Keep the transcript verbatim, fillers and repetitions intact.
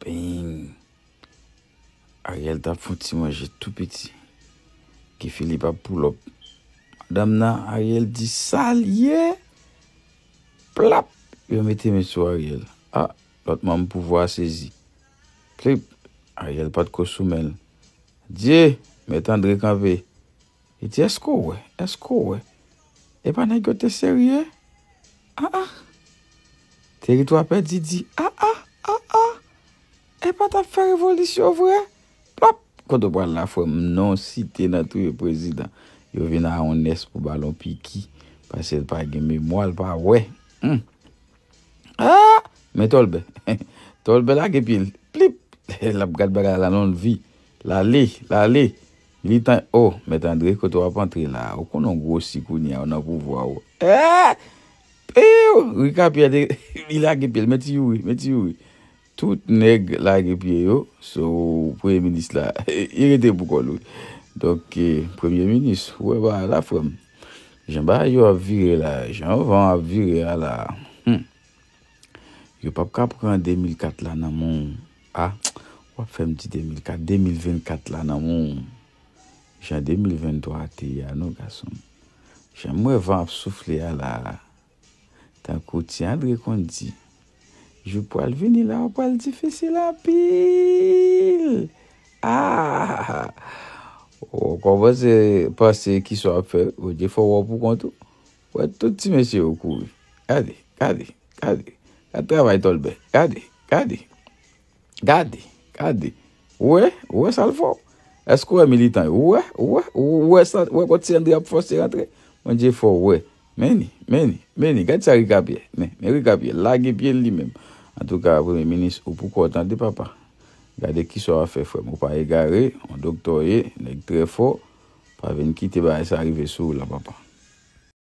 Bing! Ariel t ap fè yon ti manje tou piti. Guy Philippe ap pull up. Madanm nan, Ariel di, "Sa l ye?" Plap! Yo mete men sou Ariel. A, lòt manm pouvwa a sezi. Plip! Ariel pa t ko sou men l. Dye! Mèt Andre kanpe. Li di, "Èske w wè? Èske w wè? E pa nèg yo te serye? A, a! Teritwa pèdi di, a, a, a, a! E pa t ap fè revolisyon vre?" Plap! Kote w pral la, frè m? Non site nan touye prezidan. Yo vin a yon nès pou ba l yon piki. Paske l pa gen memwa, l pa wè. Hmm. A! Men Tòlbè. Tòlbè lage pye l. Plip! L ap gad bagay la nan vi. L ale, l ale. Militan, o, Mèt Andre, kote w ap antre la? Ou konnen w gwosi kounye a, ou nan pouvwa w. E! Piw! Rika Pyè, li lage pye l. Men ti Youri, men ti Youri. Tout nèg lage pye yo. So, premye minis la, li rete pou kò l, wi. Donk, eh, premye minis, ou wè bagay la, frè m. Jan bagay yo ap vire la, jan van ap vire a la. Hmm. Yo p ap ka pran de mil kat la nan men w. A, w ap fè m di de mil kat, de mil vennkat la nan men w. Jan de mil venntwa a te ye a non, gason m. Jan m wè van ap soufle a la, tankou Ti Andre konn di, jou pral vini la, w pral difisil anpil. A! Ou kòmanse panse kisa w ap fè, Bondye fè w wè w pou kont ou. Wè tout ti mesye yo kouri. Gade, gade, gade. Gad travay Tòlbè. Gade, gade. Gade, gade. Ou wè, ou wè sa l fè w? Èske w wè militan yo? Ou wè, ou wè, ou wè sa, ou wè kot Ti Andre ap fòse rantre? Bondye fè w wè. Men li, men li, men li. Gad sa Rika Pyè. Men, men Rika Pyè. Lage pye l li menm. Antouka, premye minis, ou pou kò w tande, papa. Gade kisa w ap fè, frè m. Ou pa egare, yon doktè w ye, nèg trè fò. Pa vin kite bagay sa rive sou ou la, papa.